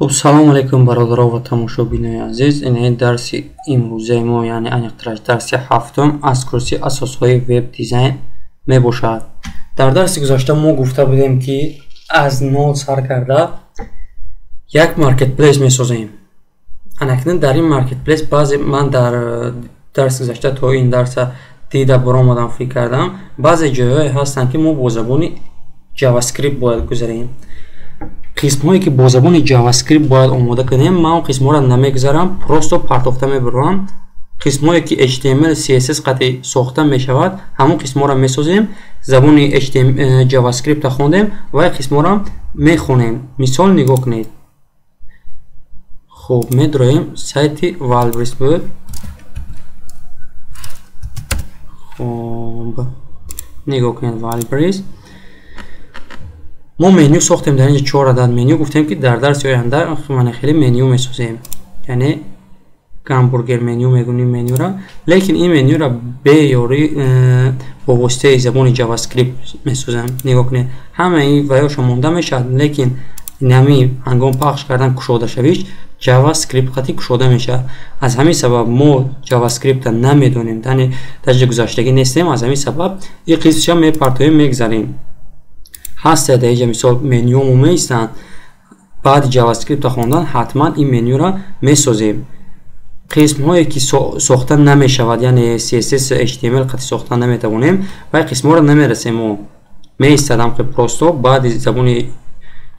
Хуб, салом алейкум бародаро ва тамошобинои азиз. Ин дарси имрӯзаи мо, яъне аниқтараш дарси ҳафтум аз курси асосҳои веб-дизайн мебошад. Дар дарси гузашта мо гуфта будем, ки аз нол сар карда як маркетплейс месозем. Анакнун дар ин маркетплейс баъзе ман дар дарси гузашта то ин дарса дида баромадам, фикр кардам, баъзе ҷойҳое ҳастанд, ки мо бо забони JavaScript бояд гузарем. Қисмҳое ки бо забони JavaScript бояд омода кунем, ман он қисмҳоро намегузарам, просто партофта мебарам. Қисмҳое ки HTML, CSS қатъи сохта мешавад, ҳамон қисмҳоро месозем. Забони HTML, JavaScript-ро хондем ва қисмҳоро мехонем. Мисол нигоҳ кунед. Хуб, медроем сайти Wildberries буд. Хуб, нигоҳ кунед Wildberries. Мо меню сохтем, дар инҷа 4 адад меню гуфтем, ки дар дарси оянда мана хеле меню месозем. Яъне гамбургер меню мегӯем менюра, лекин ин менюра бе ёрӣ бо воситаи забони JavaScript месозем. Нигоҳ кунед, ҳамаи ваёша монда мешавад, лекин нами ҳангом пахш кардан кушодашавиш JavaScript қатъи кушода мешавад. Аз ҳамин сабаб мо JavaScript-а намедонем, яъне дар гузаштагӣ нестем. Аз ҳамин сабаб ин қисмша мепартоем, мегзарем. Ҳаст дар инҷа мисол менюмо меистанд. Баъди JavaScript-а хондан ҳатман ин менюро месозем. Қисмҳое ки сохта намешавад, яъне CSS, HTML қатъи сохта наметавонем, ва қисмҳоро намерасем мо. Меистадам ки просто баъди забони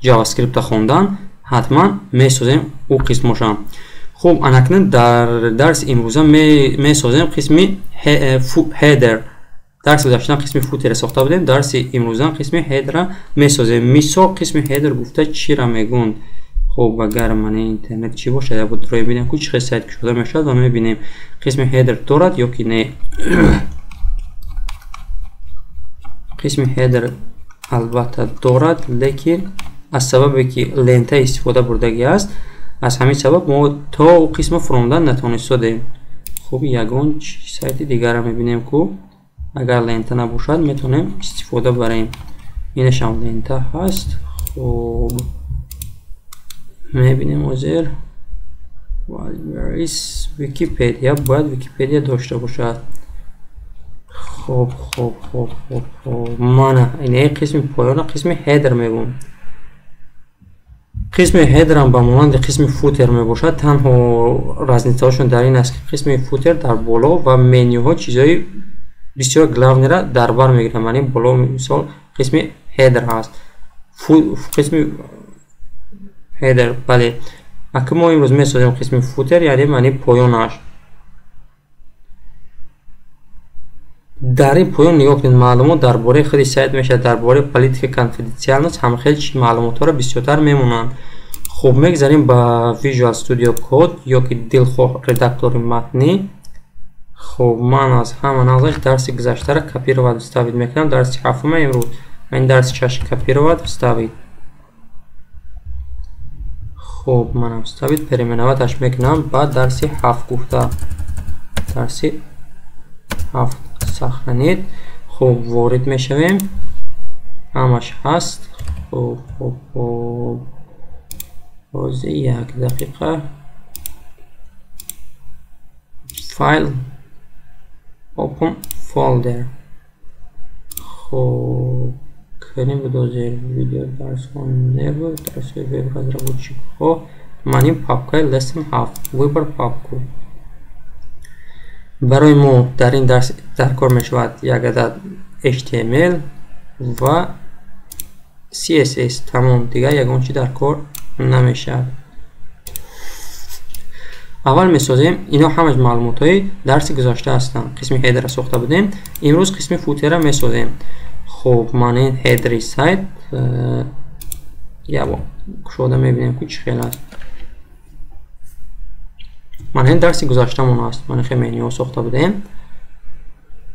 JavaScript-а хондан ҳатман месозем ӯ қисмҳоша. Хуб, анакнун дар дарси имрӯза месозем қисми header. Дарси гузаштан қисми футерро сохта будем, дарси имрӯза қисми header-ро месозем. Мисол қисми header гуфта чиро мегӯнд? Хуб, агар мана интернет чӣ бошад, як бор рӯй бинем, ку чӣ хел сайт кушода мешавад ва мебинем қисми header дорад ё ки не. Қисми header албатта дорад, лекин аз сабабе ки лента истифода бурдагӣ аст, аз ҳамин сабаб мо то қисма фуромдан натавонистодем. Хуб, ягон сайти дигарро мебинем, ку агар лента набошад метавонем истифода барем. Инашам лента ҳаст. Хуб, мебинем ҳозир Wildberries Википедия, бояд Википедия дошта бошад. Хуб, хуб, хуб, хуб, хуб, мана ин қисми поёна қисми header мегӯм. Қисми header ҳам ба монанди қисми footer мебошад, танҳо разницаҳошон дар ин аст, ки қисми footer дар боло ва менюҳо чизҳои бисёр главнера дар бар мегирад. Яъне боло мисол қисми header ҳаст. Қисми header, бале. Аки мо имрӯз месозем қисми footer, яъне маъни поёнаш. Дар ин поён нигоҳ кунед, маълумот дар бораи худи сайт мешавад, дар бораи политика конфиденциальность ҳама хел чи маълумотҳоро бисёртар мемонанд. Хуб, мегзарем ба Visual Studio Code ё ки дилхоҳ редактори матнӣ. Хуб, ман аз ҳама нағзаш дарси гузаштаро копировать вставить мекунам. Дарси ҳафтума имрӯз ин дарси шаш копировать вставить. Хуб, манам вставить переименоваташ мекунам ба дарси ҳафт гуфта. Дарси ҳафт сохранить. Хуб, ворид мешавем. Ҳамаш ҳаст. Хуб, хуб, хуб. Ҳозир як дақиқа. Файл open folder. Хуб, кунем будозир видео дарсҳо небуд, дарси веб разработчикҳо. Ман ин папкаи lesson 7, выбор папку. Барои мо дар ин дарс даркор мешавад як адад HTML ва CSS. Тамом, дигар ягон чи даркор намешавад. Аввал месозем, ино ҳамаш маълумотҳои дарси гузашта ҳастанд. Қисми header-ро сохта будем, имрӯз қисми footer-ро месозем. Хуб, ман ин header-и сайт як бор кушода мебинем, ку чӣ хел аст. Ман ин дарси гузаштамон аст. Ман хел менюҳо сохта будем.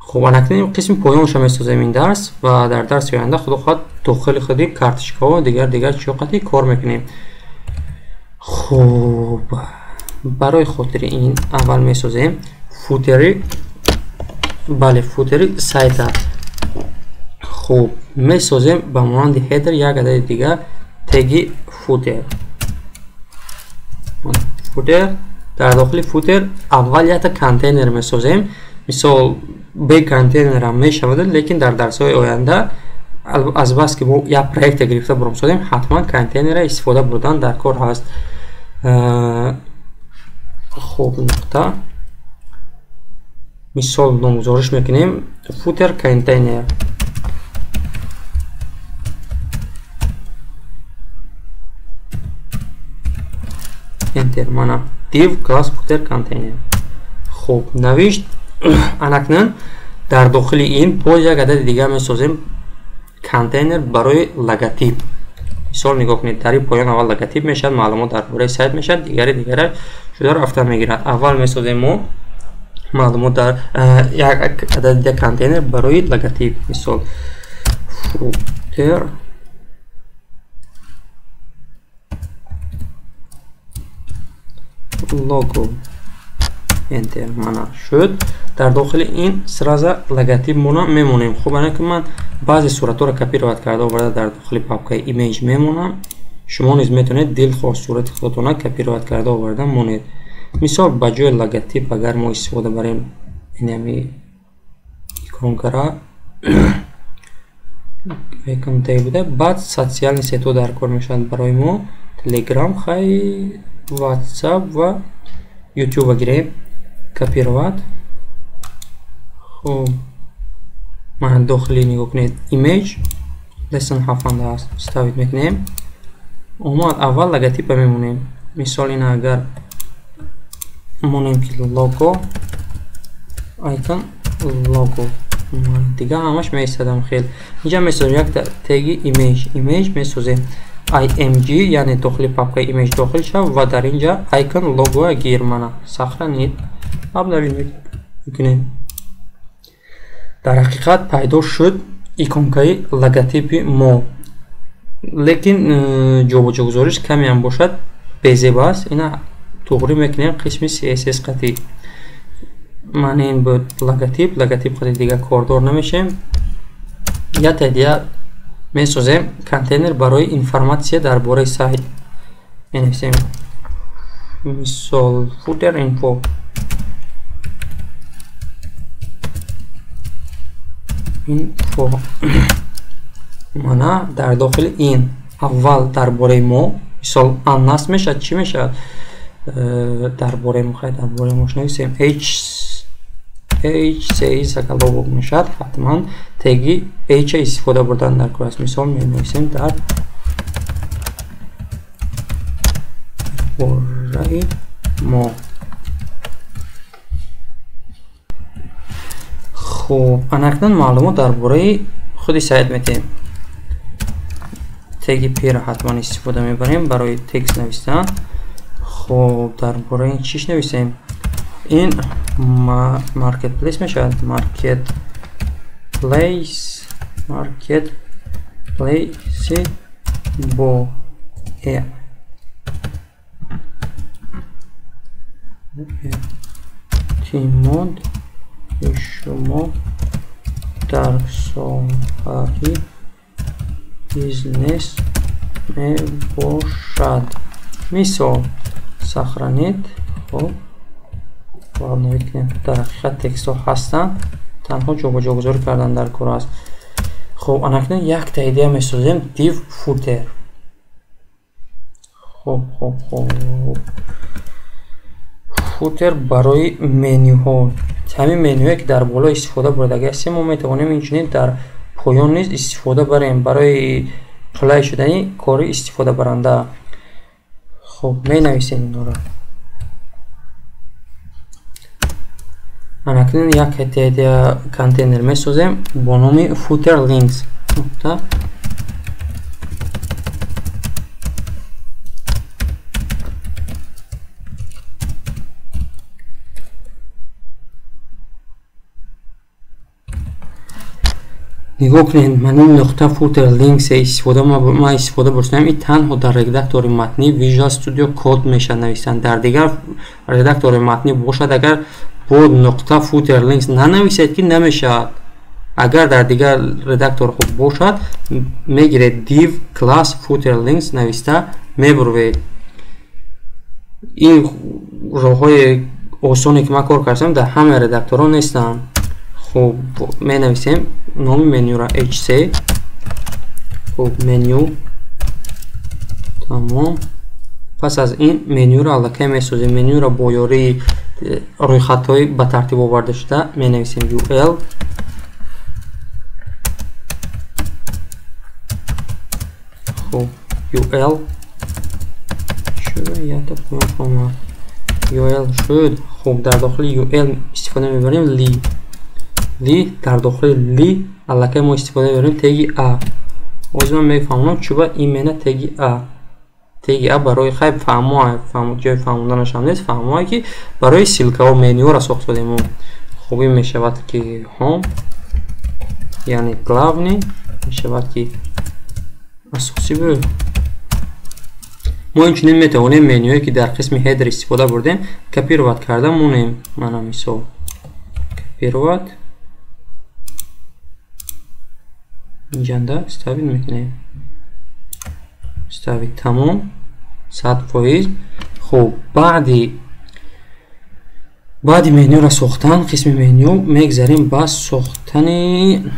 Хуб, анакнун қисми поёнашро месозем ин дарс ва дар дарси оянда худо хоҳад дохили худи карточкаҳо дигар чиҳо қатъи кор мекунем. Хуб, барои хотири ин аввал месозем футери, бале, футери сайта. Хуб, месозем ба монанди header як адади дигар теги footer. Footer дар дохили footer аввал якта контейнер месозем. Мисол бе контейнер ҳам мешавад, лекин дар дарсҳои оянда аз бас ки мо як проекта гирифта баромсозем, ҳатман контейнера истифода бурдан дар кор ҳаст. Хуб, нуқта мисол номгузориш мекунем footer container. Enter. Мана div class footer container. Хуб, навишт. Анакнун дар дохили ин боз як адади дигар месозем контейнер барои логотип. Мисол нигоҳ кунед, дар ин поён аввал логотип мешавад, маълумот дар бораи сайт мешавад, дигари дигараш шуда рафта мегирад. Аввал месозем мо маълумот дар як адади дигар контейнер барои логотип. Мисол footer logo. Enter. Мана шуд. Дар дохили ин сразу логотип мона мемонем. Хуб, ана ки ман баъзе суратҳоро копировать карда оварда дар дохили папкаи image мемонам. Шумо низ метавонед дилхоҳ сурати худатонро копировать карда оварда монед. Мисол ба ҷои логотип агар мо истифода барем инами иконкара icon tag буда, баъд социальный сетҳо дар кор мешаванд барои мо. Telegram, хай, WhatsApp ва YouTube гирем. Копировать. Хуб, мана дохили нигоҳ кунед image lesson 7 аст, ставить мекунем. Омад, аввал логотипа мемонем. Мисол ина агар монем ки лого icon logo, дига ҳамаш меистадам хел. Инҷа месозем якта теги image, image месозем img, яъне дохили папкаи image дохил шав ва дар инҷа icon logo гир. Мана сохранить, обновить мекунем. Дар ҳақиқат пайдо шуд иконкаи логотипи мо, лекин ҷобаҷогузориш каме ҳам бошад безеб аст. Ина туғрӣ мекунем қисми CSS қатӣ. Мана ин буд логотип. Логотип қатӣ дигар кордор намешем. Якта дигар месозем контейнер барои информатсия дар бораи сайт. Менависем мисол footer info. Info. Мана дар дохили ин аввал дар бораи мо, мисол аннас мешавад, чӣ мешавад? Дар бораи мо, хай дар бораи мош нависем h заголовок мешавад. Ҳатман теги h истифода бурдан дар кор аст. Мисол менависем дар бораи мо. Хуб, анакнун маълумот дар бораи худи сайт метиҳем. Теги p-ро ҳатман истифода мебарем барои текст навистан. Хуб, дар бораи ин чиш нависем? Ин marketplace мешавад. Marketplace, marketplace бо e тимод шумо дар соҳаи бизнес мебошад. Мисол сохранить. Хуб, обновить кунем. Дар ҳақиқат текстҳо ҳастанд, танҳо ҷобаҷогузорӣ кардан дар кор аст. Хуб, анакнун якта идея месозем div footer. Хуб, хуб, хуб, footer барои менюҳо. Ҳамин менюе ки дар боло истифода бурдагӣ ҳастем, мо метавонем инчунин дар поён низ истифода барем барои қулай шудани кори истифодабаранда. Хуб, менависем инҳоро. Анакнун як контейнер месозем бо номи footer links. Нуқта нигоҳ кунед, ман ин нуқта footer links истифода ман истифода бурдам. Ин танҳо дар редактори матнӣ Visual Studio Code мешавад нависан. Дар дигар редактори матнӣ бошад, агар бо нуқта footer links нанависед ки намешавад. Агар дар дигар редакторҳо бошад, мегиред div class footer links нависта мебурвед. Ин роҳҳои осоне ки ман кор кардам дар ҳама редакторҳо нестанд. Хуб, менависем номи менюро H3. Хуб, меню. Тамом. Пас аз ин менюро аллакай месозем. Менюро бо ёрии рӯйхатҳои ба тартиб оварда шуда менависем UL. Хуб, UL UL шуд. Хуб, дар дохили UL истифода мебарем li. Li дар дохили li аллакай мо истифода мебарем теги A. Ҳозир ман мефаҳмонам чӯба именно теги A. Теги A барои хай фаҳмо, ҷои фаҳмонданаш ҳам нест, фаҳмое ки барои ссилкаҳо менюро сохта додем мо. Хуб, ин мешавад ки home, яъне главный мешавад ки асосӣ буд. Мо инчунин метавонем менюе ки дар қисми header истифода бурдем копировать карда монем. Мана мисол копировать инҷанда ставить мекунем. Ставить тамом 100%. Хуб, баъди менюро сохтан, қисми меню мегзарем ба сохтани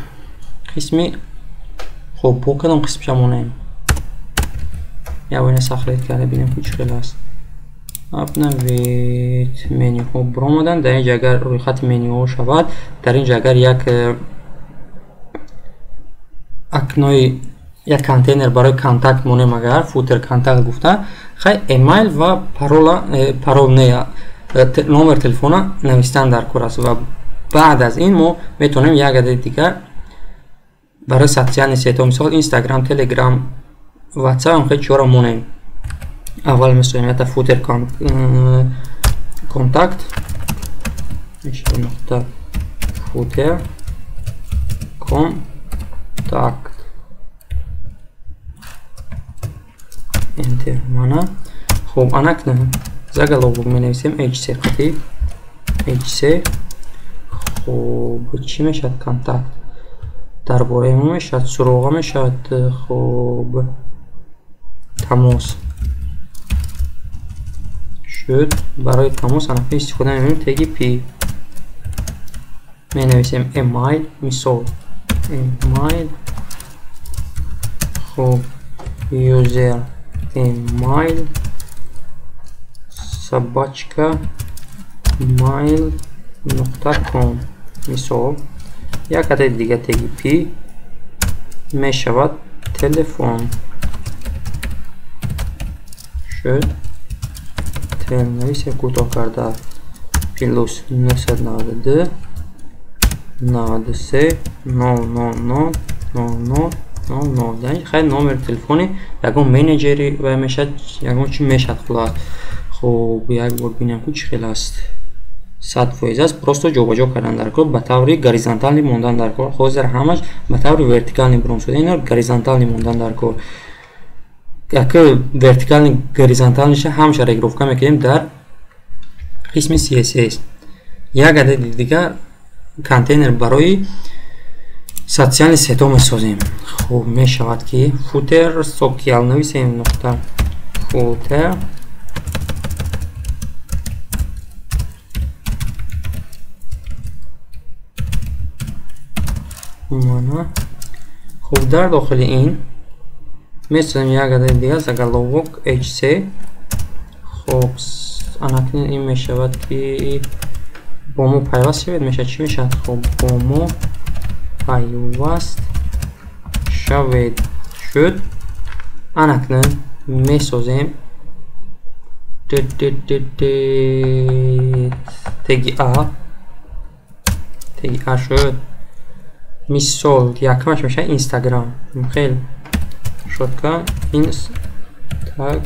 қисми. Хуб, бо кадом қисмша монем? Я бояд сохранить карда бинем ки чӣ хел аст. Обновить менюҳо баромаданд. Дар инҷа агар рӯйхати менюҳо шавад, дар инҷа агар як акнои як контейнер барои контакт монем, агар footer контакт гуфта, хай email ва парола, парол не, номер телефона навистан дар кор аст. Ва баъд аз ин мо метавонем як адади дигар барои социальный сетьҳо, мисол Instagram, Telegram, WhatsApp ҳам хеле чиҳоро монем. Аввал месозем якта footer контакт, нуқта footer контакт, enter. Мана хуб, анакна заголовок менависем H3 қати H3. Хуб, чӣ мешавад контакт? Дар бораи мо мешавад, суроға мешавад. Хуб, тамос шуд. Барои тамос анафи истифода мебарем теги P. Менависем email, мисол email. Хуб, user email собачка mail.com, мисол. Як адади дига теги P мешавад телефон шуд. Тел нависем кӯтоҳ карда плюс 992 93 000 00 00. Хай номери телефони ягон менеҷери ва мешавад, ягон чи мешавад хулас. Хуб, як бор бинем ку чӣ хел аст. 100% аст, просто ҷобаҷо кардан дар кор, ба таври горизонталӣ мондан дар кор. Ҳозир ҳамаш ба таври вертикалӣ буром шуда, ино горизонталӣ мондан дар кор. Яке вертикалӣ горизонталиша ҳамаша регировка мекунем дар қисми CSS. Як адади дигар контейнер барои социальный сетьҳо месозем. Хуб, мешавад ки footer social нависем, нуқта footer мана. Хуб, дар дохили ин месозем як адади дигар заголовок H3. Хуб, анакнун ин мешавад ки бо мо пайваст шавед, мешавад чӣ мешавад? Хуб, бо мо пайваст шавед шуд. Анакнун месозем теги A, теги A шуд. Мисол якмаш мешавад Instagram, хел шотка Instagram.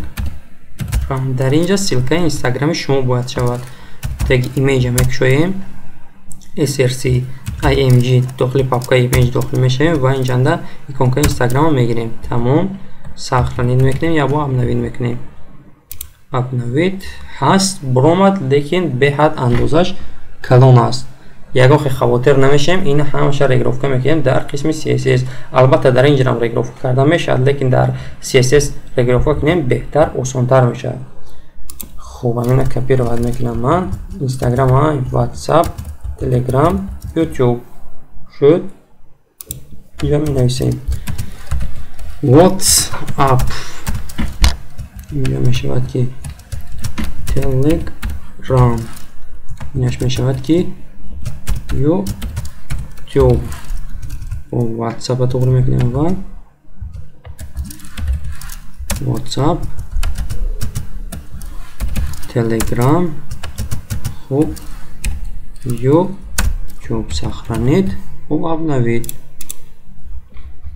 Дар инҷа ссилкаи Instagram-и шумо бояд шавад. Теги image мекушоем, src img дохили папкаи image дохил мешавем ва инҷанда иконкаи Instagram-ро мегирем. Тамом, сохранить мекунем я бо обновить мекунем. Обновить ҳаст, баромад, лекин беҳад андозаш калон аст. Ягон хел хавотир намешавем, ин ҳамаша регировка мекунем дар қисми CSS. Албатта дар инҷа ҳам регировка карда мешавад, лекин дар CSS регировка кунем беҳтар, осонтар мешавад. Хуб, ҳамина копировать мекунам ман. Instagram, WhatsApp, Telegram, YouTube шуд. Инҷа менависем WhatsApp. Инҷа мешавад ки Telegram. Инаш мешавад ки YouTube. WhatsApp-а тоғри мекунем аввал. WhatsApp, Telegram, хуб, YouTube сохранить, хуб, обновить.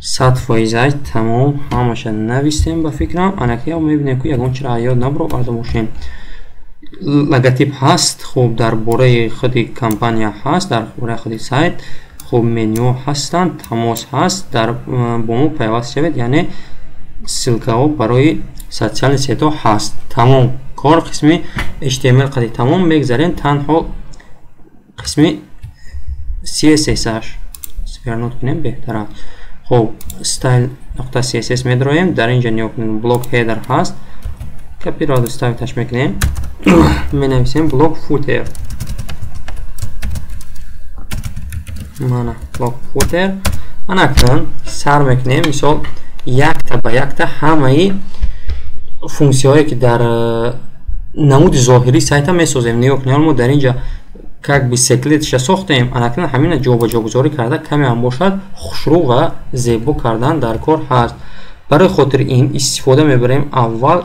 100% тамом, ҳамаша навистем ба фикрам. Анаки мебинем ки ягон чиро ёд набароварда бошем. Логотип ҳаст, хуб, дар бораи худи компания ҳаст, дар бораи худи сайт, хуб, меню ҳастанд, тамос ҳаст, дар бо мо пайваст шавед, яъне ссылкаҳо барои социальный сетҳо ҳаст. Тамом, кор қисми HTML қади тамом. Мегзарем танҳо қисми CSS-аш свернуть кунем беҳтар аст. Хуб, style.css медроем. Дар инҷа нигоҳ кунем, блок header ҳаст, копировать ставиташ мекунем, менависем блок footer. Мана блок footer. Анакун сар мекунем, мисол якта ба якта ҳамаи функсияҳое ки дар намуди зоҳирии сайта месозем. Нигоҳ кунем, мо дар инҷа как бы секлетша сохтем, анакун ҳамина ҷобаҷогузорӣ карда каме ҳам бошад хушрӯ ва зебо кардан дар кор ҳаст. Барои хотири ин истифода мебарем аввал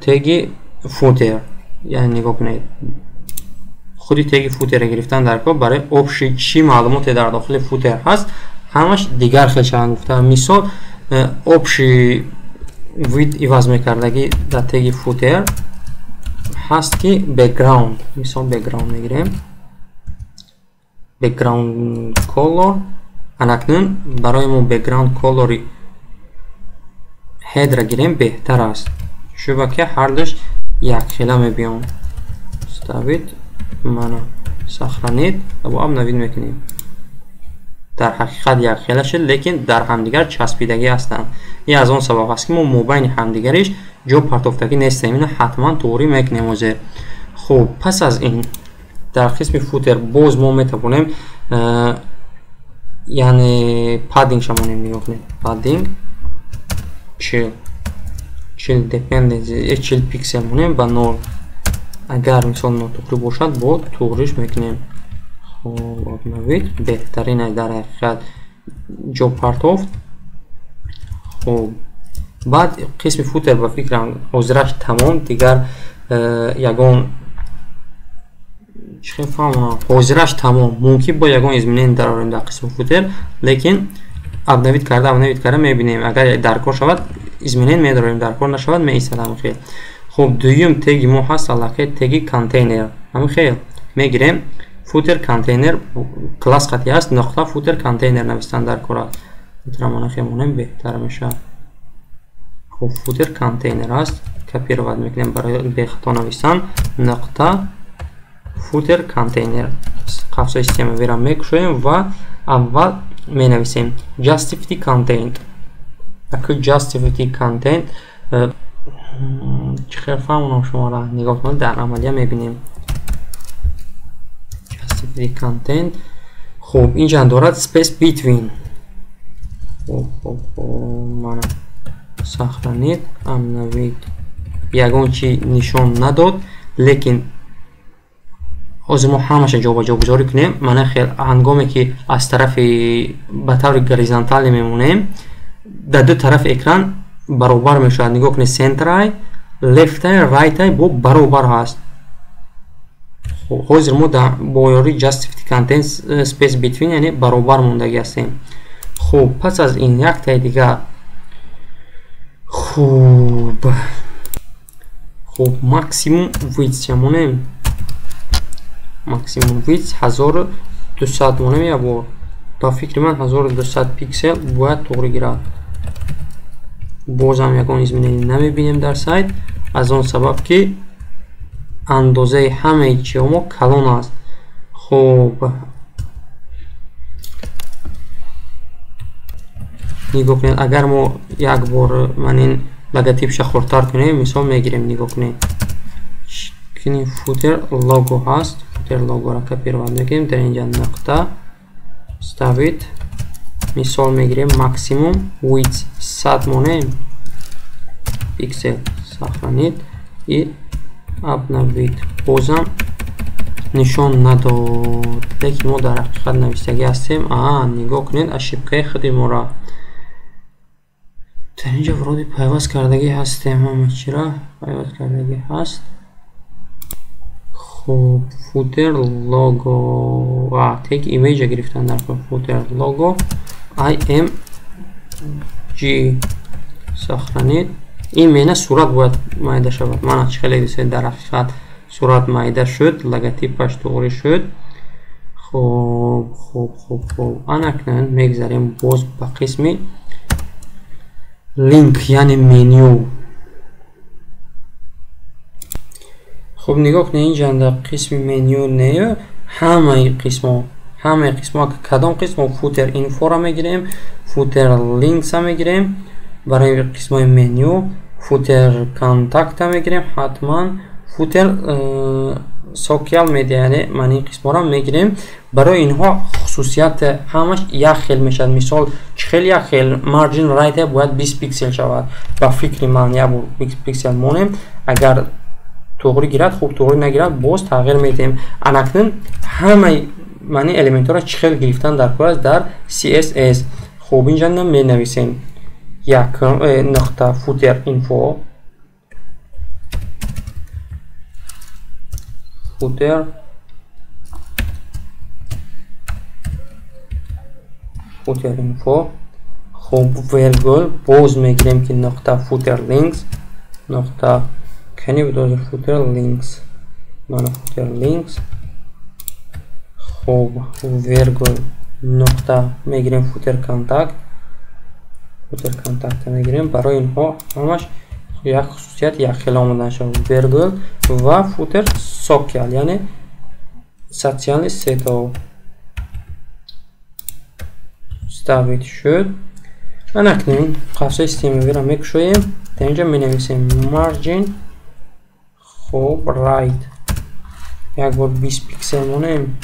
теги footer, яъне нигоҳ кунед, худи теги footer-ро гирифтан дар кор барои общий чӣ маълумоте дар дохили footer ҳаст, ҳамаш дигар хел шаванд гуфта. Мисол общий вид иваз мекардагӣ дар теги footer ҳаст ки background, мисол background мегирем, background color. Анакнун барои мо background color-и head-ро гирем беҳтар аст, шуба ки ҳардуш якхела мебиёнд. Ставить, мана сохранить ва обновить мекунем. Дар ҳақиқат якхела шуд, лекин дар ҳамдигар часпидагӣ ҳастанд. Ин аз он сабаб аст ки мо мобайни ҳамдигариш ҷо партофтагӣ нестем. Ина ҳатман тоғрӣ мекунем ҳозир. Хуб, пас аз ин дар қисми footer боз мо метавонем яъне padding шамонем. Нигоҳ кунед, padding 40 dependency 40 пиксел монем ба 0. Агар мисол нотуғрӣ бошад, бо туғриш мекунем. Хуб, обновить беҳтарин дар ҳақиқат ҷо партофт. Хуб, баъд қисми footer ба фикрам ҳозираш тамом. Дигар ягон чӣ хел фаҳмонам, ҳозираш тамом. Мумкин бо ягон изменение дарорем дар қисми footer, лекин обновить карда мебинем. Агар даркор шавад изменение медорем, даркор нашавад меистад ҳамин хел. Хуб, дуюм теги мо ҳаст аллакай теги контейнер. Ҳамин хел мегирем footer container, класс қатъи аст, нуқта footer container навистан дар кор аст. Метавонам хемонем беҳтар мешавад. Хуб, footer container аст, копировать мекунем барои бехато навистан, нуқта footer container. Қавсҳои система вера мекушоем ва аввал менависем justify content. Аку justify content чӣ хел фаҳмонам шуморо, нигоҳ кунед, дар амалия мебинем. Justify content. Хуб, инҷа дорад space between. Хуб, мана сохранить, обновить. Ягон чи нишон надод, лекин ҳозир мо ҳамаша ҷобаҷогузорӣ кунем. Мана хел ҳангоме ки аз тарафи ба таври горизонталӣ мемонем, дар ду тарафи экран баробар мешавад. Нигоҳ кунед, центрай, лефтай, райтай бо баробар ҳаст. Ҳозир мо бо ёрии justify content space between, яъне баробар мондагӣ ҳастем. Хуб, пас аз ин яктаи дигар. Хуб, максимум width монем, максимум width 1200 монем. Як бор ба фикри ман 1200 пиксел бояд тоғрӣ гирад. Бозам ягон изменение намебинем дар сайт, аз он сабаб ки андозаи ҳамаи чиҳо мо калон аст. Хуб, нигоҳ кунед, агар мо як бор ман ин логотипша хурдтар кунем, мисол мегирем, нигоҳ кунед, Кини footer logo ҳаст. Footer logo-ро копировать мекунем. Дар инҷа нуқта ставить. Мисол мегирем максимум width 100 монем. Пиксел сохранить и обновить. Бозам нишон надод. Лекин мо дар ҳақиқат навиштагӣ ҳастем. Нигоҳ кунед ошибкаи худи моро. Дар инҷа вроде пайваст кардагӣ ҳастем. Ҳама чиро пайваст кардагӣ ҳаст. Хуб, footer logo тег image гирифтан дар footer logo img сохранить. Ин мена сурат бояд майда шавад. Мана чӣ хеле дисед, дар ҳақиқат сурат майда шуд, логотипаш туғри шуд. Хуб, хуб, хуб, хуб. Анакнун мегзарем боз ба қисми линк, яъне меню. Хуб, нигоҳ кунед, инҷа дар қисми меню не, ҳамаи қисмҳо, кадом қисмо footer info-ро мегирем, footer links-а мегирем, барои қисмҳои меню footer contact-а мегирем, ҳатман footer social media, яъне ман ин қисмҳоро мегирем. Барои инҳо хусусият ҳамаш як хел мешавад. Мисол, чӣ хел як хел margin right бояд 20 пиксел шавад. Ба фикри ман як бор 20 пиксел монем, агар туғри гирад, хуб, туғри нагирад, боз тағйир медиҳем. Анакнун ҳамаи мани элементҳоро чӣ хел гирифтан дар кор аст дар CSS. Хуб, инҷа менависем як нуқта footer info, footer info. Хуб, вергул боз мегирем ки нуқта footer links, нуқта кани буд footer links, мана footer links. Хуб, вергул нуқта мегирем footer contact, footer contact мегирем. Барои инҳо ҳамаш як хусусият як хел омода шавад. Вергул ва footer social, яъне социальный сетҳо ставить шуд. Анакнун қавсаи системавиро мекушоем. Дар инҷа менависем margin, хуб, right як бор 20 пиксел монем.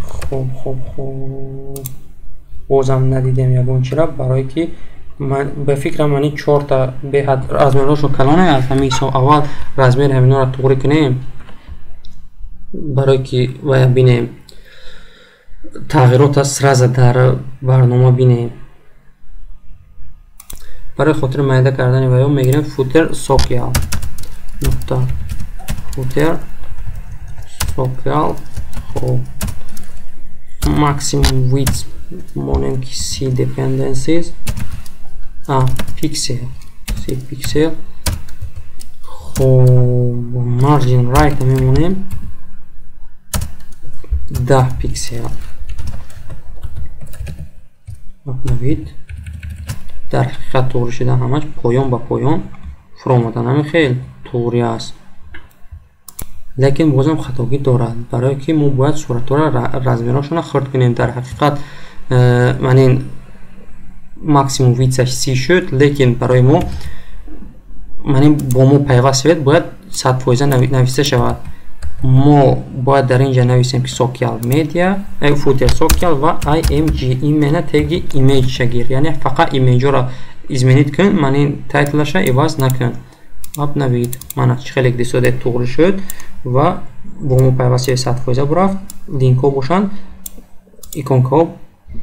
Хуб, хуб, хуб, бозам надидем ягон чиро, барое ки ман ба фикрам ман ин чорта беҳад размерҳошон калоне. Аз ҳамин ҳисоб аввал размери ҳаминҳоро туғри кунем, барое ки вая бинем тағйирота сразу дар барнома бинем. Барои хотири майда кардани ваё мегирем footer social, нуқта footer social. Хуб, maximum width монем ки c dependencies, пиксел, c пиксел. Хуб, margin right мемонем 10 пиксел. Обновить. Дар ҳақиқат туғри шудан ҳамаш поён ба поён фуромадан ҳамин хел туғри аст, лекин бозам хатогӣ дорад, барое ки мо бояд суратҳоро размерҳошонро хурд кунем. Дар ҳақиқат ман ин максимум width-аш 30 шуд, лекин барои мо ман ин бо мо пайваст шавед бояд 100% нависта шавад. Мо бояд дар инҷа нависем ки social media, footer social ва img, именно теги image шагир, яъне фақат image-ро изменить кун, ман ин title-аша иваз накун. Обновить. Мана чӣ хеле дисоде туғри шуд ва бо мо пайваст шавед 100% бурафт. Линкҳо бошанд, иконкаҳо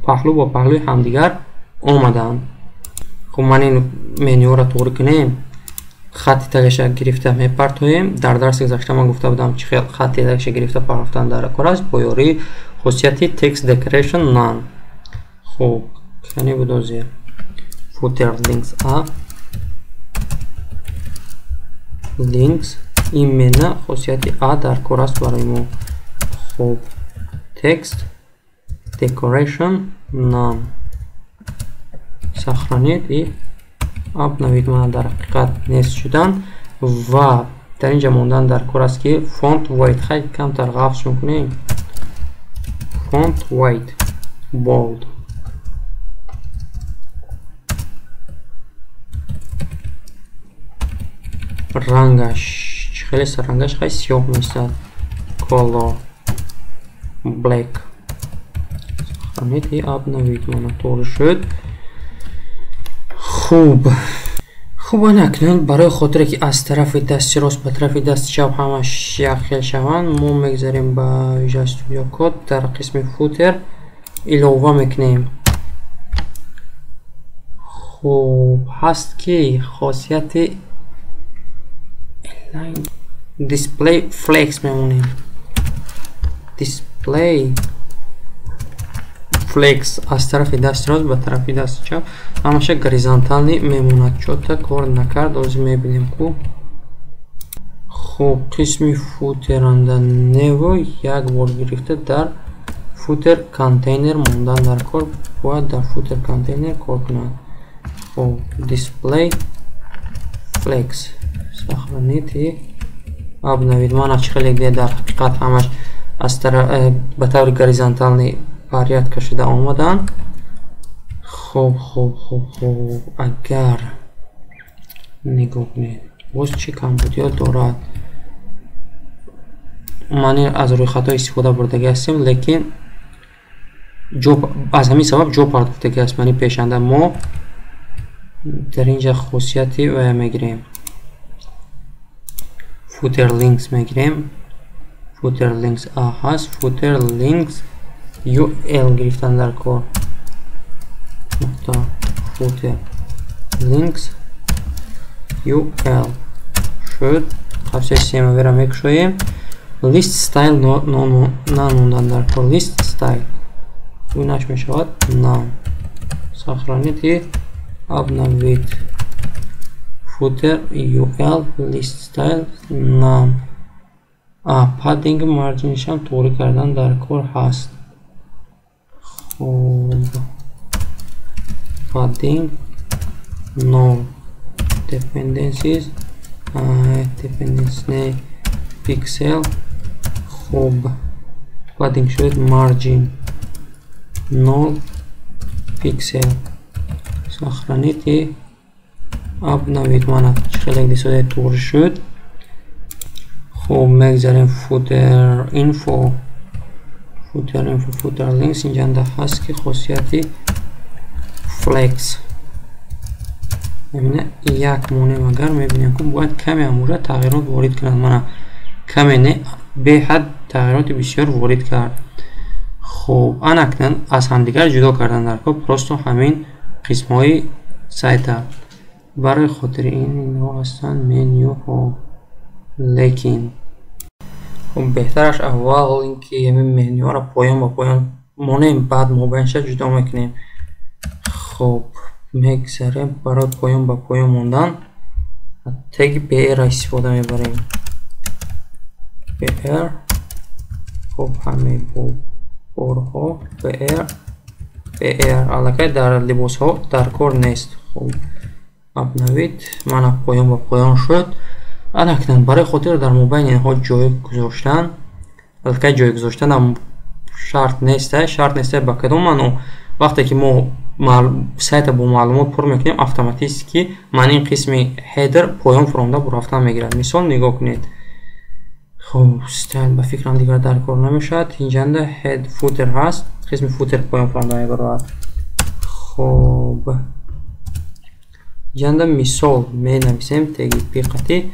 паҳлӯ бо паҳлӯи ҳамдигар омаданд. Хуб, ман ин менюро туғри кунем. Хатти тагаша гирифта мепартоем. Дар дарси гузашта ман гуфта будам чӣ хел хатти тагаша гирифта партофтан дар кор аст бо ёрии хусусияти text decoration none. Хуб, кани буд озир footer links a links, именно хусусияти a дар кор аст барои мо. Хуб, text decoration none, сохранить и обновить. Мана дар ҳақиқат нест шудан ва дар инҷа мондан дар кор аст ки font weight хай камтар ғафз мекунем. Font weight bold, рангаш чӣ Хеле сарангаш хай сиёҳ меистад. Color black. Сохранить и обновить. Мана тоғри шуд. Хуб. Хуб, ана акнун барои хотире ки аз тарафи дасти рост ба тарафи дасти чап ҳамаш як хел шаванд, мо мегзарем ба Visual Studio Code, дар қисми footer илова мекунем. Хуб, ҳаст ки хосияти display flex мемонем. Display flex аз тарафи дасти рост ба тарафи дасти чап ҳамаша горизонтальный мемонад. Чё-то кор накард, ҳозир мебинем ку. Хуб, қисми footer анда нево як бор гирифта дар footer container мондан дар кор, бояд дар footer container кор кунад. Хуб, display flex, сохранить и обновить. Мана чӣ хеле дида, дар ҳақиқат ҳамаш аз ба таври горизонтальный порядка шуда омаданд. Хуб, хуб, хуб, хуб, агар нигоҳ кунед, боз чӣ камбудиё дорад? Ман аз рӯйхатҳо истифода бурдагӣ ҳастем, лекин аз ҳамин сабаб ҷо партофтагӣ аст. Мани пешанда мо дар инҷа хосияти вая мегирем, footer links мегирем. Footer links a ҳаст, footer links ul гирифтан дар кор. Нуқта footer links ul шуд. Қавсаи семавера мекушоем. List style нанондан дар кор, list style инаш мешавад none. Сохранить и обновить. Footer ul list style none. А padding, margin шам тоғри кардан дар кор ҳаст. Хуб, padding 0 dependencies, dependencies не, pixel. Хуб, padding шуд, margin 0 пиксел. Сохранить и обновить. Мана чӣ хеле дисода туғри шуд. Хуб, мегзарем footer info, footer info, footer links. Инҷанда ҳаст ки хосияти flex мебина, як монем. Агар мебинем ки бояд каме ҳам тағйирот ворид кунад. Мана каме не, беҳад тағйироти бисёр ворид кард. Хуб, анакнун аз ҳамдигар ҷудо кардан дар кор просто ҳамин қисмҳои сайта. Барои хотири ин инҳо ҳастанд менюҳо, лекин хуб, беҳтараш аввал ин ки ҳамин менюҳоро поён ба поён монем, баъд мобайнша ҷудо мекунем. Хуб, мегзарем, барои поён ба поён мондан теги br истифода мебарем. Br, хуб, ҳамаи борҳо br, br аллакай дар либосҳо дар кор нест. Хуб, обновить. Мана поён ба поён шуд. Анакнун барои хотир дар мобайни инҳо ҷой гузоштан, аллакай ҷой гузоштанам шарт неста, шарт неста. Ба кадом маъно? Вақте ки мо сайта бо маълумот пур мекунем, автоматически ман ин қисми header поён фуромда бурафтан мегирад. Мисол, нигоҳ кунед. Хуб, style ба фикрам дигар дар кор намешавад. Инҷанда head footer ҳаст, қисми footer поён фуромда мебарояд. Хуб, инҷанда мисол менависем теги p қати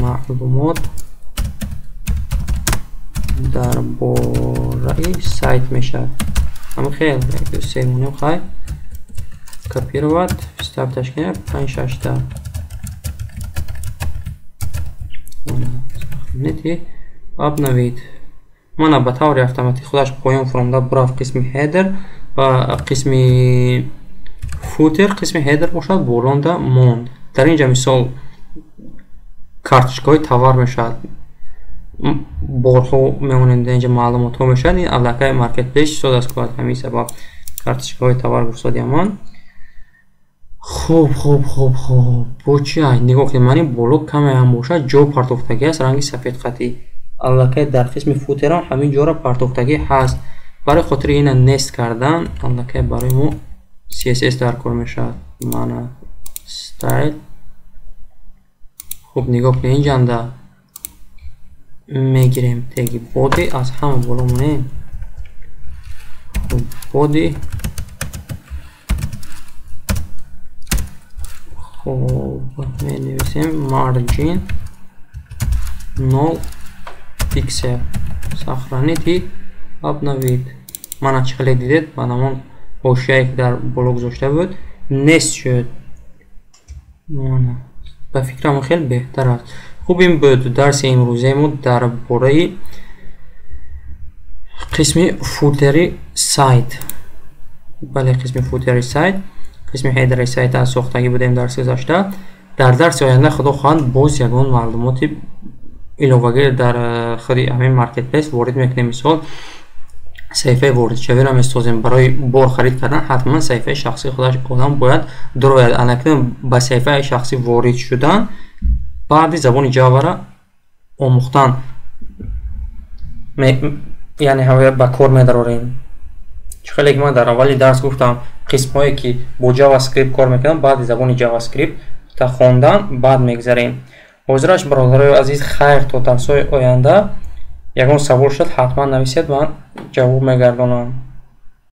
маълумот дар бораи сайт мешавад. Ҳама хел се монем. Хай, копировать, вставить кунем панҷ шашта. Сохранить и обновить. Мана ба таври автоматӣ худаш поён фуромда бурафт қисми header ва қисми footer. Қисми header бошад, болонда монд. Дар инҷа мисол карточкаҳои товар мешавад, борҳо мемонем, дар инҷа маълумотҳо мешавад. Ин аллакай маркетплейс чизод аст, ки ҳамин сабаб карточкаҳои товар гузодиамон. Хуб, хуб, хуб, хуб, бо чи нигоҳ кунед, мани боло каме ҳам бошад ҷо партофтагӣ аст, ранги сафед қатӣ. Аллакай дар қисми footer ам ҳамин ҷоро партофтагӣ ҳаст. Барои хотири ина нест кардан аллакай барои мо CSS дар кор мешавад. Мана style. Хуб, нигоҳ кунед, инҷанда Мегирем теги body, аз ҳама боло монем. Body. Хуб, менависем margin 0 пиксел. Сохранить и обновить. Мана чӣ хеле дидед, ба ҳамон ҳошияе, ки дар боло гузошта буд, нест шуд. Мана, ба фикрам, хеле беҳтар аст. Хуб, ин буд дарси имрӯзаи мо дар бораи қисми футери сайт. Бале, қисми футери сайт, қисми хедери сайт аз сохтагӣ будем дарси гузашта. Дар дарси оянда, худо хоҳад, боз ягон маълумоти иловагӣ дар худи ҳамин маркетплейс ворид мекунем. Мисол, саҳифаи воридшавиро месозем. Барои бор харид кардан ҳатман саҳифаи шахсии худаш одам бояд дурояд. Анакнун ба саҳифаи шахсӣ ворид шудан баъди забони Java-ра омӯхтан, яъне ба кор медарорем. Чӣ хеле ки ман дар аввали дарс гуфтам, қисмҳое, ки бо JavaScript кор мекунанд, баъди забони JavaScript та хондан баъд мегзарем. Ҳозираш, бародарои азиз, хайр, то дарсҳои оянда. Ягон савол шуд, ҳатман нависед, ман ҷавоб мегардонам.